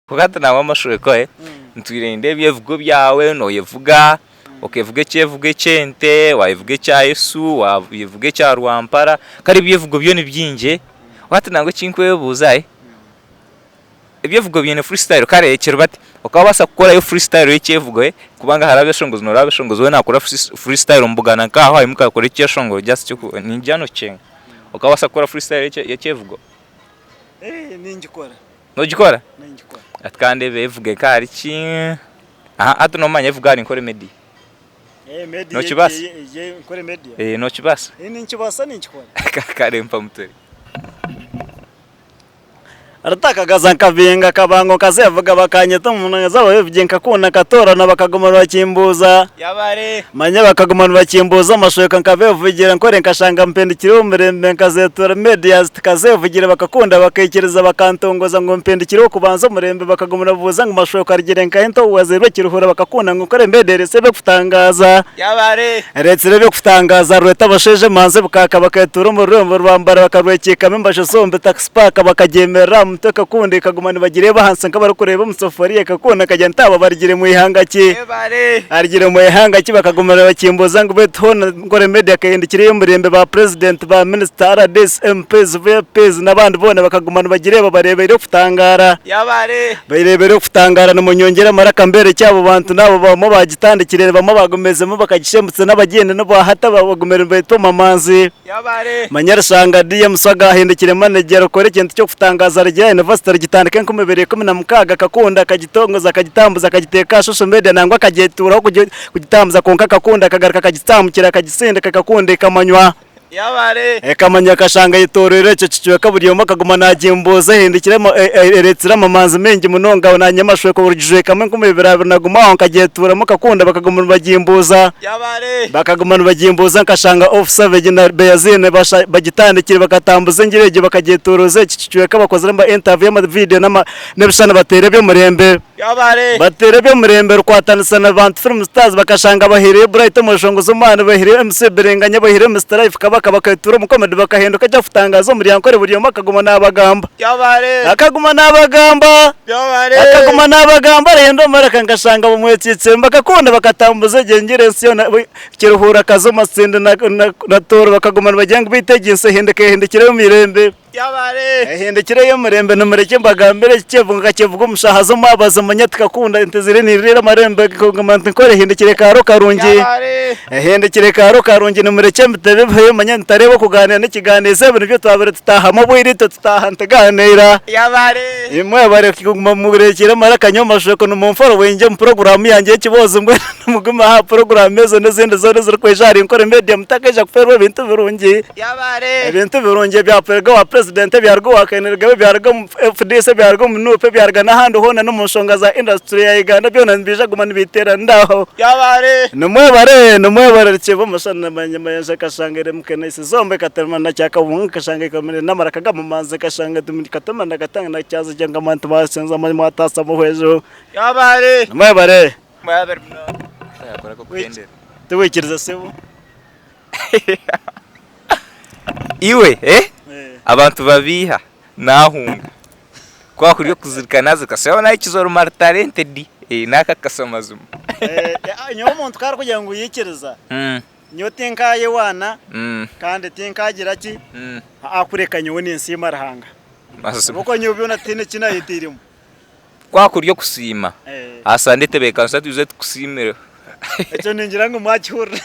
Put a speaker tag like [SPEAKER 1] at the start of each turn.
[SPEAKER 1] Kwonka hati nangwa amashweka ntwire nindeeba ebyevugo byawe nooyevuga, okeevuga ekyevugo eky'ente, waayevuga ekya Yesu, waayevuga ekya Rwampara, kare ebyevugo byo ni bingi. Hati nangwa eki nkwebuuza, ebyevugo biine free style? Kare kiri bati, okabaasa kukorayo free style y'ekyevugo kubanga hariho abeshongozi nooreeba abeshongozi we naakora free style omubugana nk'aho aimuka akora ekyeshongoro just ningira nookyenga. Okabaasa kukora free style y'ekyevugo?
[SPEAKER 2] Ningikora.
[SPEAKER 1] Nogikora? Hati ka ndeebe evuga nka ahari ki? Aha hati nomanya evuga ahari Nkore Media. Nokibaasa? Eh, nokibaasa? Kare mpa mutwe.
[SPEAKER 2] Rutakagaza nkabinga akabango nkazevuga bakanyeta omu z'ababevugi nkakunda nkatoorana bakaguma nibakimbuuza manya bakaguma nibakimbuuza amashweka nkabevugira nkore nkashanga mpendukireho omu mirembe nkazetura medias Tikazevugira bakakunda bakaikiriza bakantongoza ngu mpindukireho kubanza omurembe bakaguma nibabuuza ngu Mashwekwa arugire nkahi nti obu wazairwe Kiruhura bakakunda ngu nkore embeera eretsire eby'okutangaaza Eretsire eby'okutangaaza rweta abashaija emanzi ebukaaka baketuura omu rurembo rwambara bakarwekiikamu embaju zombi taxi park bakagyemerera aha mutwe ekakunda ekaguma nibagireeba ahansi nk'abarikureeba omu safuriya ekakunda nkagira nti aba barugire mu ihanga ki? Arugire mu ihanga ki? Bakaguma nibakimbuuza ngu beitu hoona Nkore Media ekahindukireyo omureembe ba Purezidenti, ba minisita, rdc, MPs, VPs n'abandi boona bakaguma nibagireeba bareebeire okutangaara. Bareebeire okutangaara nimunyongyera amaraka mbeerekye abo bantu n'abo bamwe abaagitandikire bamwe abaagumizemu bakagishembutsa n'abagindi n'obu hati abagumire nibeetwa amamanzi. Manya Rushanga DM Swaga ahindukire manager okora ekintu ky'okutangaaza arugire aha yunivasite arugitandika 2016 akakunda akagitongoza akagitambuza akagiteeka aha social media nangwa akagyetuuraho kugitambuza kwonka akakunda akagaruka akagitambukira akagisindika akakunda ekamanywa ekamanywa akashanga eyetooroire ekyo kicweka buri omwe akaguma naagimbuuza ehindukire ereetsire amamanzi maingi munonga naanye amashweka orugijwekamu 2020 naguma aho nkagyetuuramu akakunda bakaguma nibagimbuuza bakaguma nibagimbuuza nkashanga Off Savage na Beyaziine bagitandikire bakatambuza engiri egyo bakagyetooroza eki kicweka bakozire ama interview ama video n'ebishushani bateire eby'omurembe. Bateera eby'omurembe rukwatanisa na Bantu Film Stars bakashanga bahaireyo Bright Omushongozi Omwani, bahaireyo MC Biringanya, bahaireyo Mister Life Kabaka baketuura omu comedy bakahinduka eky'okutangaaza omuri Ankole buri omwe akaguma naabagamba. Akaguma naabagamba, akaguma naabagamba arahindura amaraka nkashanga bamwekiitsire bakakunda bakatambuza egyo engiri ensi yoona Kiruhura, Kazo, Masindi na Tooro bakaguma nibagira ngu beitu egi nsi ehinduka ehindukire omu mirembe. Ehindukire ey'omurembe nimurekye mbagambire eki kyevugo nkakyevuga omu shaaha z'omwabazi manya tikakunda ente ziriyo niririira amarembe kugamba nti nkore ehindukire kaaro karungi ehindukire kaaro karungi nimurekye mbitebe biheyo manya ntareeba okugaaniira n'ekigaaniizo ebi nibyo twabire tutaahamu obwire itwe tutaaha nitugaaniira mwebare kuguma murekyire amaraka nyowe mashweko nimunforowinge omu puroguraamu yangye y'ekiboozi mbwenu nimugume aha puroguraamu ezo n'ezindi zoona ezirikwija ahari Nkore Media mutakaija kufeerwa ebintu birungi. Ebintu birungi ebyaruga owa Purezidenti, ebyaruga owa Kainerugaba, ebyaruga omu FDC, ebyaruga omu NUP, ebyaruga n'ahandi hoona n'omu nshonga za indasituri ya Uganda byona nibiija kuguma nibiteeranira aho. Nimwebare, nimwebare Rukiiba Omushana Mayanja Kashanga Eremuka Enaisi Zomba Ekaterema na Kyakabunga Kashanga Ekamire n'amaraka g'amamanzi Kashanga Katemba na Katanga na Kyazigye Ngama Nti Mwasinza Mwataasa Muhweju. Nimwebare. Tiwikiriza sebo.
[SPEAKER 1] Iwe eh abantu babeiha nahunga ku wakuriyo kuzirika nazirika so nahikize ori multi talented nakakasa mazima.
[SPEAKER 2] Nyowe omuntu ku arikugira ngu yikiriza nyowe tinkayewaana kandi tinkagira ki kureka nyowe ninsiima Ruhanga ahabw'okuba nyowe byona tihaine eki nayeteiremu.
[SPEAKER 1] Ku wakuriyo kusiima aha Sande etebeekanisa twije tukusiimireho.
[SPEAKER 2] Ekyo ningira ngu mwakihurira.